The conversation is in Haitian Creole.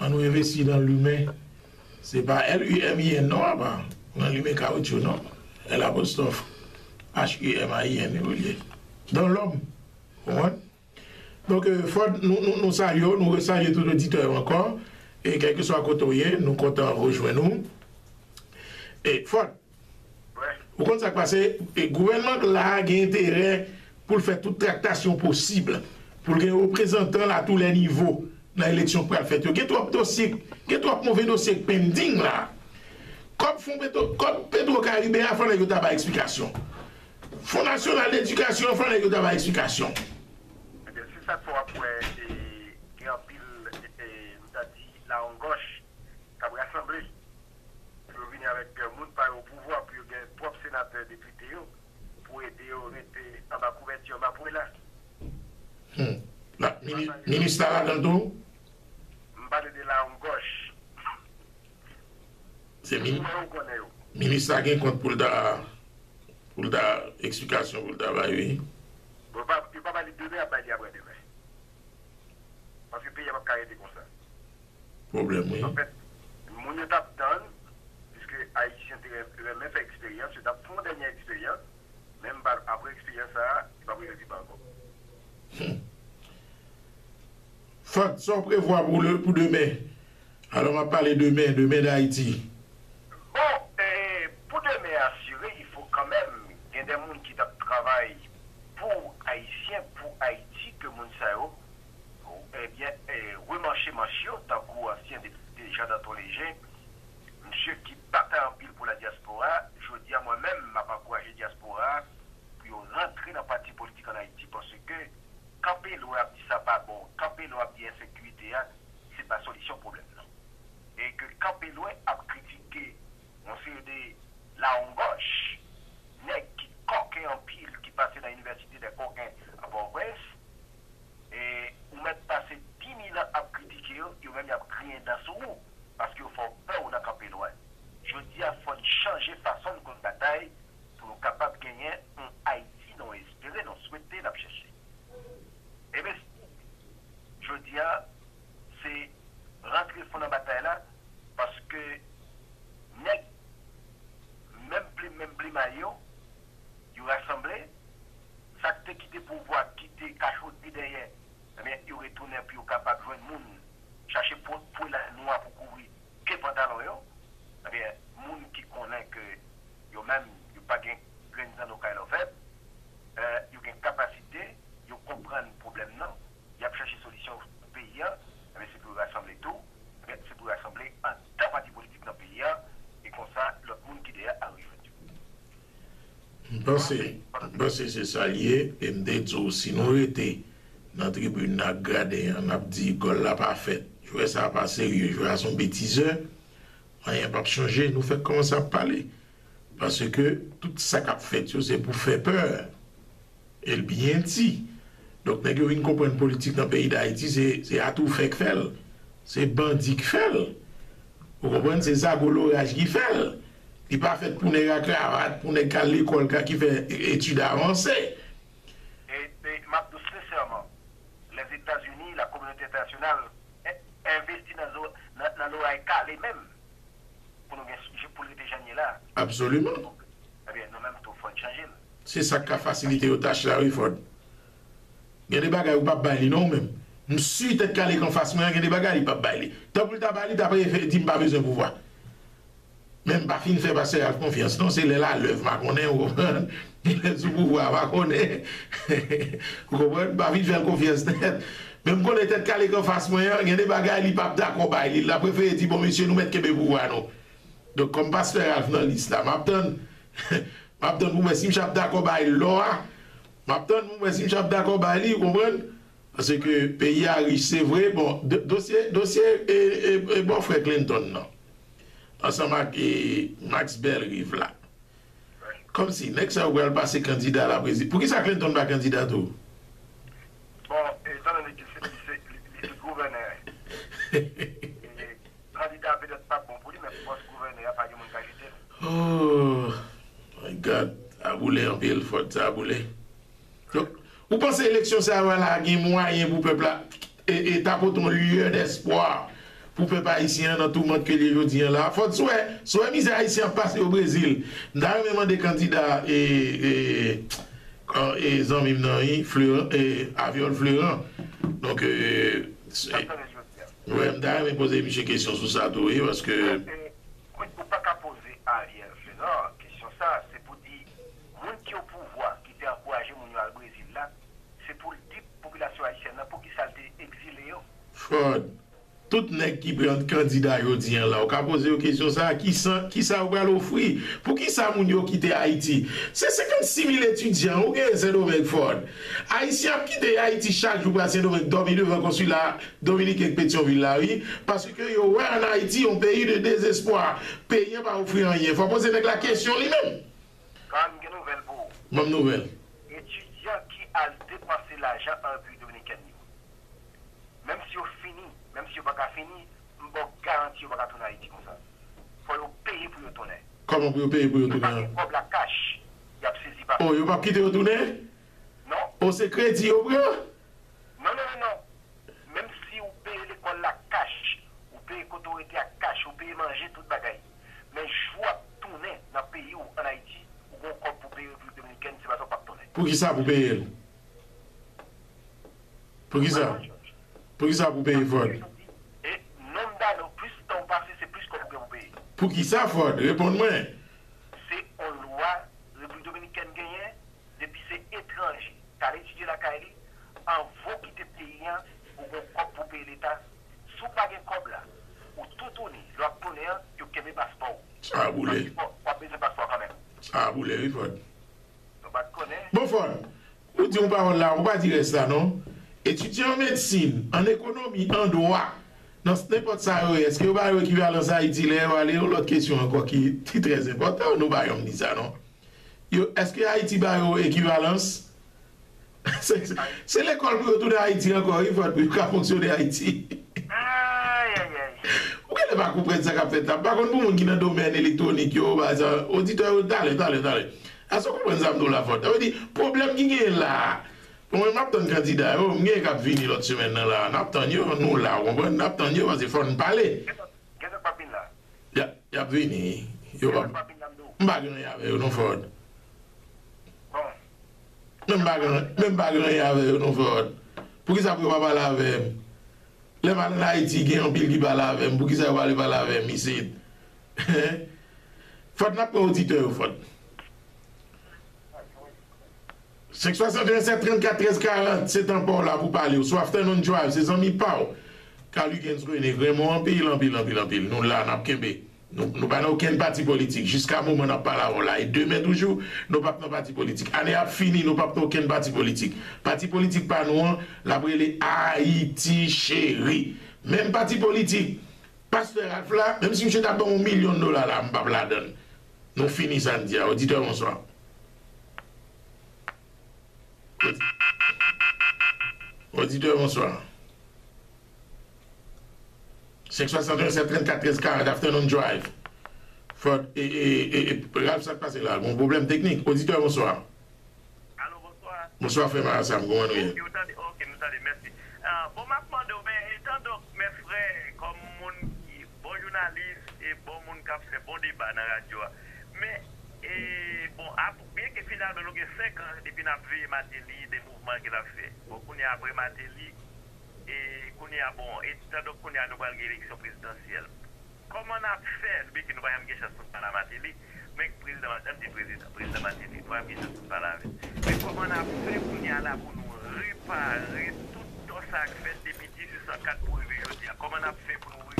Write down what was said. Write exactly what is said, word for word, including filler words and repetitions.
An nou envesti nan limen. Se pa L U M I N non, apa. Nan limen kawotchou non. L apostwòf H U M A I N wi li ye. Dans l'homme. Ou konprann? Donk, euh, Fòd, nou, nou, nou salye w, nou resalye tout oditè yo ankò. E kèlkeswa kote w ye, nou kontan rejwenn ou. E Fòd, ou konn sa k pase, e gouvènman k la a gen enterè pou l fè tout traktasyon posib, pou l gen reprezantan l a tou lè nivo nan eleksyon k pral fèt yo. Gen twòp dosye, gen twòp move dosye k pending la. Kòb fon Petro, kòb Petro Karibe a, fò nèg yo ta bay eksplikasyon. Fon Nasyonal Edikasyon, fò nèg yo ta bay eksplikasyon. Ebyen, se sa k fè w ap wè, e, gen anpil, e, e, m ta di, lawonngòch k ap rasanble pou yo vini avèk, e, moun pa yo o pouvwa, pou yo gen pwòp senatè, depite yo, pou ede yo rete anba kouvèti anba pwe la. Hmm. La, mini-, minis la ladan l tou? M pale de lawonngòch. Se mini-, Ou wè, ou konnen yo. Minis la gen kont pou l ta, pou l ta, eksplikasyon pou l ta bay, wi. Bon, pa, yo pa ba li demen, y ap ba li apre demen. Paske peyi a p ap ka rete konsa. Pwoblèm, wi. Anfèt, moun yo t ap tann, piske Ayisyen te rè-, renmen fè eksperyans, yo t ap fè yon dènye eksperyans, men m pa, apre eksperyans sa a, li p ap rive pi ba ankò. Hmm. Fòd, sa w prevwa pou le, pou demen? Alò, m ap pale demen, demen Dayiti. Bon, e, pou demen asire, il faut quand même gen de moun ki t ap travay pou Ayisyen, pou Ayiti, ke moun sa yo, ebyen, e, remanche manch yo, tankou ansyen depite Jean Danton Léger, misye ki batay anpil pou ladyaspora, jodi a, mwen menm, m ap ankouraje dyaspora a pou yo rantre nan pati politik ann Ayiti, paske kanpe lwen ap di sa pa bon, kanpe lwen ap di ensekirite a, se pa solisyon pwoblèm nan. E ke kanpe lwen ap kritike yon seri de lawonngòch, nèg ki kòken anpil, ki pase nan inivèsite dè kòken a Pòtoprens, e ou mèt pase dis mil an ap kritike yo, yo menm y ap griyen dan sou ou, paske yo fè w pè ou nan kanpe lwen. Jodi a, fò n chanje fason n konn batay pou nou kapab genyen yon Ayiti nou espere, nou swete, n ap chèche. Ebyen, jodi a, se rantre fon nan batay la, paske nèg menm plim, menm plimay yo, yo rasanble, sa k te kite pouvwa, ki te kachote dèyè, ebyen, yo retounen pou yo kapab jwenn moun, chache po-, pwel a nwa pou kouvri ke pantalon yo, ebyen, moun ki konnen ke yo menm, yo pa gen grenn zanno kay lòfèb, eh, yo gen kapasite, yo konprann pwoblèm nan, y ap chèche solisyon pou peyi a, ebyen, se pou yo rasanble tou, ebyen, se pou yo rasanble anndan pati politik nan peyi a, e konsa, lòt moun ki dèyè a rejwenn yo. M panse, m panse se sa l ye, e m te di w, si nou rete nan tribün nan ak graden an, n ap di gòl la pa fèt, jwè sa a pa serye, jwè a se yon betizè, anyen p ap chanje, nou fèk kòmanse ap pale. Paske tout sa k ap fèt yo, se pou fè pè. E l byen di. Donk, nèg yo vin konprann politik nan peyi Dayiti, se, se atoufè k fè l. Se bandi k fè l. Ou konprann? Se zago loraj ki fè l. Li pa fèt pou nèg a kravat, pou nèg k al lekòl, ka, ki fè etid avanse. E, e m ap di w sensèman, Lèzetazini, lakominote entènasyonal, en-, envesti nan zo-, nan, nan loray kale menm, pou nou gen sijè pou l rete jan l ye la. Absoliman. Ebyen, nou menm tou, fò n chanje l. Se sa k ka fasilite yo tach la, wi, Fòd. Gen de bagay ou p ap bay li, non, ou menm. M si tèt kale k anfas mwen an, gen de bagay li p ap bay li. Tan pou l ta bay li, ta prefere di m pa bezwen pouvwa. Men m pa fin fè pastè Ralph konfyans non, se lè lalèv m pa konnen, ou konprann? Lè sou pouvwa m pa konnen. Ou konprann? M pa fin fè l konfyans nèt. Men m konnen tèt kale k anfas mwen an, gen de bagay li p ap dakò bay li. L ap prefere di, bon, mesye, nou mèt kenbe pouvwa nou. Donk, kòm pastè Ralph nan lis la, m ap tann. M ap tann pou m wè si misye ap dakò bay lò a. M ap tann pou m wè si misye ap dakò bay li, ou konprann? Paske peyi a rich, se vre. Bon, do-, dosye, dosye, e, e, e bòfrè Clinton nan, ansanm ak, e, Max Bellerive la. Kòmsi, nèg sa yo pral pase kandida laprezi-, poukisa Clinton pa kandida tou? Bon, etan done ke se, li se, li, li se gouvènè. E, kandida a petèt pa bon pou li, men pòs gouvènè a, pa gen moun ka jete l. Oh my God, sa boule anpil, Fòd, sa boule. Donk, ou panse eleksyon sa yo la gen mwayen pou pèp la, e, e, ta pote yon lueur d'espoir pou pèp ayisyen an nan toumant ke l ye jodi an la. Fòd, si w wè, si w wè mizè ayisyen ap pase o Brezil, m ta renmen mande kandida e, e, e zanmi m nan, wi, Fleuran, e, Aviol Fleuran. Donk, e, se, wè, m ta renmen poze misye kesyon sou sa tou, wi, paske... Ou pa ka poze Ariel Fleuran kesyon sa, se pou di moun ki o pouvwa, ki te ankouraje moun yo al Brezil la, se pou l di popilasyon ayisyèn nan poukisa l te egzile yo. Fòd, tout nèg ki pran kandida jodi an la, ou ka poze yo kesyon sa, kisa, kisa yo pral ofri? Poukisa moun yo kite Ayiti? Se senkannsis mil etidyan ou genyen Sendomeng, Fòd. Ayisyen ap kite Ayiti chak jou pral Sendomeng, dòmi devan konsila dominiken k Petyonvil la, wi. Paske yo wè ann Ayiti yon peyi de dezespwa. Peyi an pa ofri anyen. Fò poze nèg la kesyon li menm. Ban m gen nouvèl pou ou. Ban m nouvèl. Etidyan ki al depanse lajan an Repiblik Dominikèn yo, menm si yo fini, menm si yo pa ka fini, m ba w garanti yo pa ka tounen Ayiti konsa. Fò yo peye pou yo tounen. Kòman pou yo peye pou yo tounen? Si yo pa gen kòb la kach, y ap sezi papye. Oh, yo p ap kite yo tounen? Non. Oh, se kredi yo pran? Non, non, non, non. Menm si ou peye lekòl la kach, ou peye kote ou rete a kach, ou peye manje, tout bagay. Men jou w ap tounen nan peyi w ann Ayiti, ou gen yon kòb pou peye Repiblik Dominikèn, se pa sa ou p ap tounen. Poukisa pou peye l? Poukisa? Poukisa pou peye Fòd? E nonm dane w, plis tan w pase, se plis kòb ou gen pou peye. Poukisa Fòd? Reponn mwen. Se yon lwa Repiblik Dominikèn genyen, depi se etranje k al etidye lakay li, anvan w kite peyi an, ou gen yon kòb pou peye leta. Si w pa gen kòb la, ou tou tounen, lè w ap tounen an, yo kenbe paspò w. Sa boule. Paske w ap bezwen paspò kanmenm. Sa boule, wi, Fòd. Nou pa t konnen. Bon, Fòd, ou di yon pawòl la, ou pa di rès la, non. Etidyan an medsin, an ekonomi, an dwa, nan nenpòt sa yo ye, èske yo ba yo ekivalans Ayiti lè yo ale? Yon lòt kesyon ankò ki, ki trè enpòtan, nou pa janm di sa, non. Yo, èske Ayiti ba yo ekivalans? Se, se, se lekòl pou yo tounen Ayiti ankò, wi, Fòd, pou yo ka fonksyone Ayiti. Ay, ay, ay. Ou genlè pa konprann sa k ap fèt la. M pa konn pou moun ki nan domèn elektwonik yo, pa egzanp, oditè yo, talè, talè, talè. Èske w konprann sa m di w la, Fòd? Sa vle di, pwoblèm ki genyen la a, bon, mwen, m ap tann kandida yo, m gen k ap vini lòt semèn nan la, n ap tann yo, nou la, ou konprann? N ap tann yo, paske fò n pale. Gen lòt, gen lòt k ap vin la. Y ap, y ap vini. Yo p ap, m pa gen anyen avè yo non, Fòd. Men m pa gen, men m pa gen anyen avè yo non, Fòd. Poukisa pou yo pa pale avè m? Lè m al ann Ayiti, gen anpil ki pale avè m. Poukisa yo pa vle pale avè m isit? Fòd, n ap pran oditè yo, Fòd. Senk swasanteyen sèt trannkat trèz karant, se tan pa w la pou pale. Ou sou Afternoon Drive, se zanmi pa w, Carl Huguens René. Renmen w anpil, anpil, anpil, anpil. Nou la, n ap kenbe. Nou, nou pa nan okenn pati politik. Jiska moman n ap pale avè w la. E demen toujou, nou p ap nan pati politik. Ane a ap fini, nou p ap nan okenn pati politik. Pati politik pa nou an, l ap rele Ayiti Cheri. Menm pati politik, Pastè Ralph la, menm si misye ta ban m yon milyon dola la, m p ap ladan l. Nou fini sa n di a. Oditè, bonswa. Oditè, bonswa. Senk swasanteyen sèt trannkat trèz karant, Afternoon Drive. Fòd, e, e, e, e, Ralph, sa k pase la? Gon pwoblèm teknik. Oditè, bonswa. Alo, bonswa. Bonswa, frè Marasam, kòman nou ye? Ok, ou tande? Ok, nou tande, mèsi. Ah, bon, m ap mande w, men, etandonk, men frè, kòm moun ki bon jounalis e bon moun k ap fè bon deba nan radyo a, men, e, bon, ap, byenke finalman nou gen senk an depi n ap veye Martelly, de mouvman ke l ap fè. Bon, kounye a, apre Martelly, e, kounye a, bon, etandonk kounye a nou pral gen eleksyon prezidansyèl. Kòman n ap fè, byenke nou pa janm gen chans pou n pale a Martelly, men prezidan, ann di prezidan, prezidan Martelly, nou pa janm gen chans pou n pale avè l. Men kòman n ap fè kounye a la pou nou repare tout tò sa k fèt depi dizuit san kat pou rive jodi a? Kòman n ap fè pou nou